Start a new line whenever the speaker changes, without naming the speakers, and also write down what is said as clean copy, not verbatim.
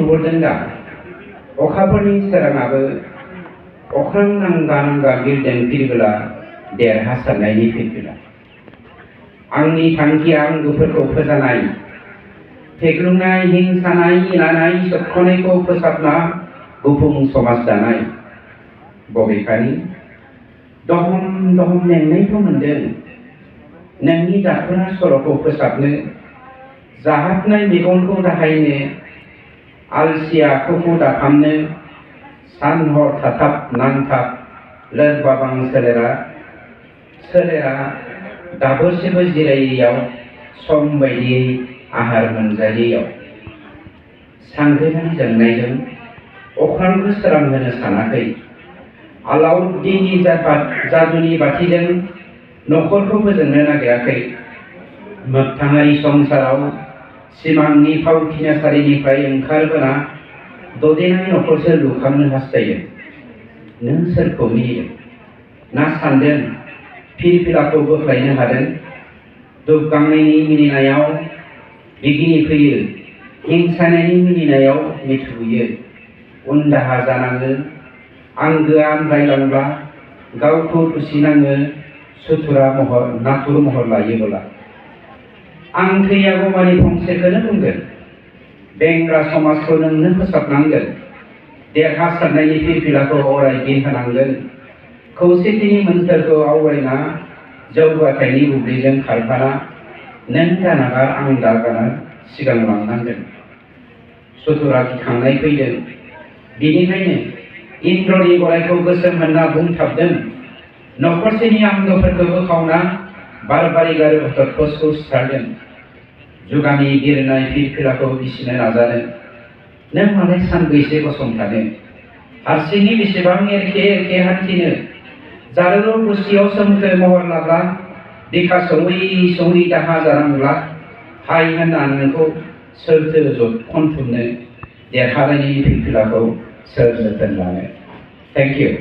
नुहुरदों दा अखाफोरनि सोराङाबो अख्रां नांगा नांगा बिरदों बिरबोला देरहासारनायनि फिरफिला आंनि थांखिया आंगोफोरखौ फोजानाय फेग्लुंनाय हिंसानाय इनानाय सोबख'नायखौ फोसाबना गुफुं समाज दानाय बबेखानि दहम दहम मेंनायखौ मोनदों नोंनि दाखुरा सल'खौ फोसाबनो जाहाबनाय मेगनखौ दाहायनो आलसिया आखुखौ दाफामनो सान हर थाथाब नांथाब लोरबाबां सोलेरा दाबोसेबो जिरायैयाव सम बायदियै आहार मोनजायैयाव सांग्रिमानि जोंनायजों अख्रांखौ सोरां होनो सानाखै आलाउद्दिननि जादुनि बाथिजों न'खरखौ फोजोंनो नागिराखै मोगथाङारि संसाराव सिमांनि फावथिनासालिनिफ्राय ओंखारबोना ददेनाय न'खरसो लुखांनो हास्थायो नों सोरखौ मिनिदों ना सानदों फिरफिलाखौ बोख्लायनो हादों दुबगांनायनि मिनिनायाव बिगिनि फैयो हिंसानायनि मिनिनायाव मिथुयो उनदाहा जानाङो आंगोआ आमब्रायलांब्ला गावखौ दुसिनाङो नाथुर महर लायोबोला आं थैयागौमानि फंसेखौनो बुंगोन बेंग्रा समाजखौ नोंनो फोसाबनांगोन देरहासारनायनि फिरफिलाखौ अराय बिरहोनांगोन खौसेथिनि मोन्थोरखौ आवगायना जौगाथायनि बुब्लिजों खारफाना नों दानागार आं दागानार सिगांलांनांगोन सुथुरा गिखांनाय फैदों बिनिखायनो इन्द्रनि गरायखौ गोसोम होनना बुंथाबदों न'खरसेनि आंगोफोरखौ बोखावना बारबारि गारो भटखौ सिथारदों जुगामि बिरनाय फिरफिलाखौ बिसिनो नाजादों नों मालाय सानबैसे गसंथानो हारसिङै बेसेबां एरखे एरखे हान्थिनो जारौरौ गुस्थियाव सोमखोर महर लाब्ला बिखा सौयै दाहा जानांब्ला हाय होनना नोंखौ सोरथो खनथुमनो देरहानायनि फिरफिलाखौ सोर जोथोन लानो थेंक इउ